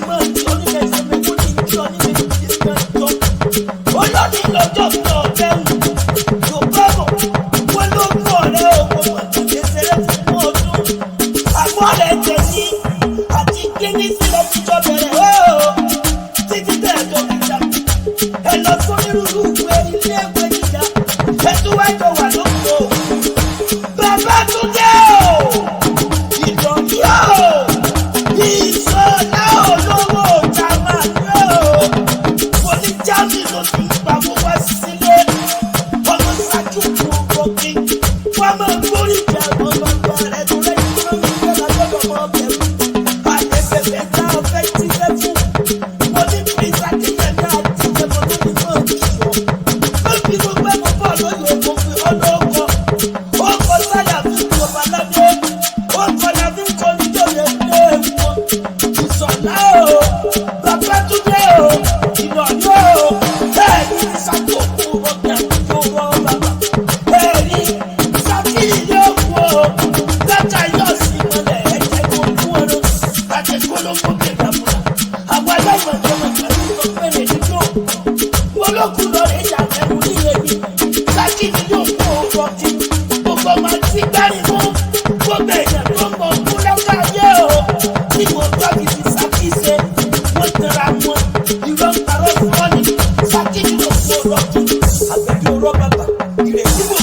mọ̀ tí onílẹ̀ mẹ́kún ní kí onílẹ̀ ìjọ. Olórí lọ́jọ́ kan ọ̀fẹ́ wù. Yorùbá bọ̀, wọ́n ló kú ọ̀rẹ́ òkú mọ̀tòkè ṣeré fún ọdún. Àwọn ọ̀rẹ́ tẹ̀sí àti kíní sílẹ̀ tíjọ́ bẹ̀rẹ̀ ó. Títí tẹ̀ tó fi jà. Ẹ lọ sónírúurú ìwé ilé ìwé gíga. Ẹ tún wá jọ wà lóko. Babátúndé o! Ìdọ̀tí o! Ìṣọ̀lá olówó Jamani o! Mo ní Germany ló ti ń pawó wá sílé. Ọmọ Ṣákì òkú òkè. Wọ́n máa ń gbórí ìjà àwọn bàbá rẹ̀ tó lẹ́yìn tó ń gbé lágbọ́dọ̀ mọ́ bẹ̀rù. Àtẹ̀fẹ̀fẹ̀ tá a fẹ́ ti fẹ́ fún. Mo ní Prince Akínyẹmí àti ìjẹ̀bọ̀ tó ní mọ̀ kí o. Ó fi gbogbo ẹ̀kọ́ bọ̀ lóye òkú ọlọ́kọ̀. Ó kọ sáyà fi kú ọba lábẹ́. Ó kọ lábí kọ níjòyè ilé wọn. Ìṣọ̀lá o, Babátúndé o, Ìnàdí o, bẹ́ẹ̀ni Ṣàkóso ọ̀gá tó rọ bàbá. Bẹ́ẹ̀ni Ṣàkí ilé òkú o, lọ́jà yóò sì mọ̀lẹ̀ ẹ̀jẹ̀ kò kú ọ̀rọ̀. Àti kólóńgbò kẹta fúnra. Àwọn aláìmọ̀ tó mọ̀ pẹ̀lú ìtọ́pẹ̀rẹ̀ nínú olókùn lọ rẹ̀ ṣàfẹ́wò nílé mi. Ṣákì ni yóò kó ọkọ̀ kí gbogbo máa ti gbárí mú. Gbogbo èèyàn tó mọ̀ kú lọ́kà ayé o. Tí mo bá fi fi Ṣákì ṣe, wọ́n tẹra wọn. Irọ́ ń parọ́ fún wọn ni. Ṣákì ni yóò kó ọrọ̀ kí. Àgbẹ̀bí ọrọ̀ bàbà, ìrètí wò.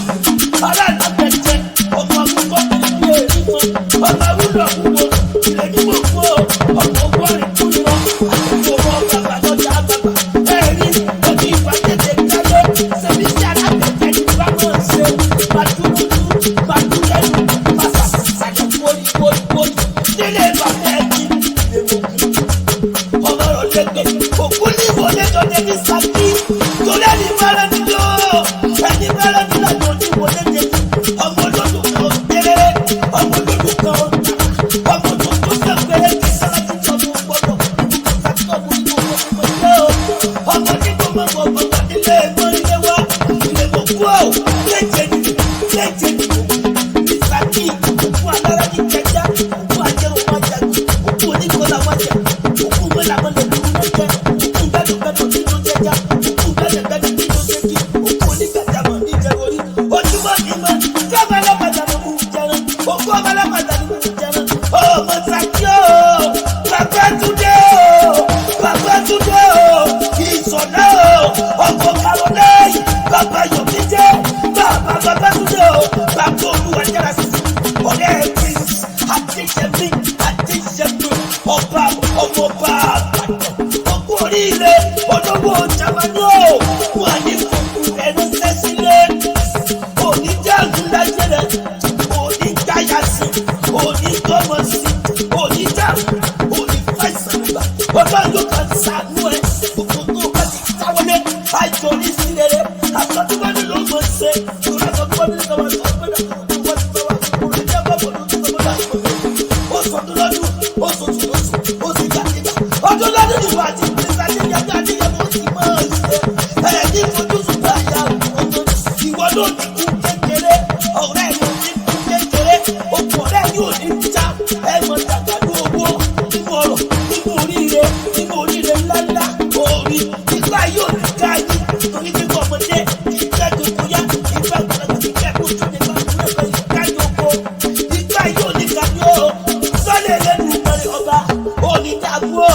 Ará àlágbẹ̀jẹ, ọmọ akókó mi ní èrí wọn. Ọmọ awúlọ̀ wúwo, ìrètí wò fún ọ. Ọmọ owó rìn kú lọ. Àgbẹ̀bí ọrọ̀ bàbà lọ́jà bàbà. Ẹ̀rí ojú ìwà tètè dáyé. Ṣèbí sí alágbẹ̀jẹ ní bá máa ṣe. Màdúrúdú, màdúrẹ́nu, màsàsàlẹ̀ kórìkórìkórì. Nílé bàbá ẹni, èmọ̀kú ọmọ rẹ̀ lẹ́gbẹ̀ òkú ní ìwọlé tó dé ní Ṣakí torí ẹni bẹ́rẹ̀ ní lọ ẹni bẹ́rẹ̀ ní lọ́jọ́ ní ìwọlé dé ọmọ olódò kan délé ọmọ olódò kan ọmọ tó tó sẹ́gbẹ̀rẹ́ kí sálájú tó ọmọ gbọ́dọ̀ ọmọ ní kò mọ̀ mọ̀ mọ̀ nílé mọ́ ilé wa ilé mọ̀ kú ọ̀ léje ní léje ní ní Ṣakí òkú alára ní jẹjá òkú ajẹrò wájà òkú oníkọlà wájà òkú mọ́làmọ́lẹ̀ lóru lọ́jẹ́ òkú gbẹ́dọ̀gbẹ́dọ̀ nínú jẹjá òkú gbẹ́dọ̀gbẹ́dọ̀ nínú jẹjí òkú onígbàjámọ̀ níjẹ̀wòrí ojúmọ́ ní mọ́ kí ọmọ alágbàdà ló mú jẹran òkú ọmọ alágbàdà ló mú jẹran ọmọ Ṣakí o Babátúndé o Babátúndé o Ìṣọ̀lá o ọkọ̀ Karolẹ́yìn bàbá Yọ̀mídé bàbá Babátúndé o bàbá Olúwadára sí ọ̀rẹ́ Prince Adéyẹmí Adéyẹmí ọba ọmọọba àbàdàn ọkọ oríire olówó Jamani o wà ní kókó ẹnu sẹ́sílẹ̀ òní jẹ́gun láyé rẹ̀ òní gbáyà sí òní gbọ́mọ sí òní dàrú òní fàìsàn gbà ọba yóò kàn sànú ẹ gbogbo tó bá ti dáwọlé àìjọrí sí rere àsọtúbọ̀dé ló mọ̀ ṣe torí àsọtúbọ̀dé ló mọ̀ ṣe ọdún lọ́dún ìwà àti ìgbésí adéyẹmí adéyẹmí ó ti máa ń ṣe ẹ̀ ní fojúsùn bá yà ọmọ ìwọ ló ní kú kékeré ọ̀rẹ́ yóò ní kú kékeré okùn ọ̀rẹ́ yóò ní já ẹ mọ̀ dàgbà ní owó nínú ọrọ̀ nínú oríire nínú oríire ńláńlá orí nígbà yóò ní ká yín torí pé kọ́ ọmọdé kì í kẹ́ tó kóyá ìgbà gbọ́dọ̀ kì í kẹ́ kó tó lè bá kúrẹ́ pé ìka yóò kó ìgbà yóò ní ká ní o sọ́lẹ̀ lẹ́nu ìmọ̀lẹ̀ ọba òní dàgbò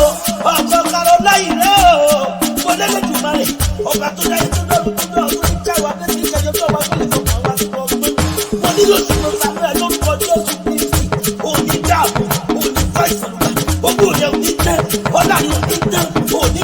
ọkọ̀ Karolẹ́yìn rẹ̀ o mo lẹ́lẹ́dùn mọ́lẹ̀ ọba tó dáyé tó dọ̀rùn tó dọ̀rùn tó ní káwa bẹ́ẹ̀ ní ìjẹjọ́ tó wà tó lè fọkàn wá sí ọgbọ́n mo nílò sí mo sàmúlẹ̀ lórúkọ Jésù Kristi òní dààmú òní fàìsàn lùgbà gbogbo rẹ̀ òní tán ọlá rẹ̀ òní tán òní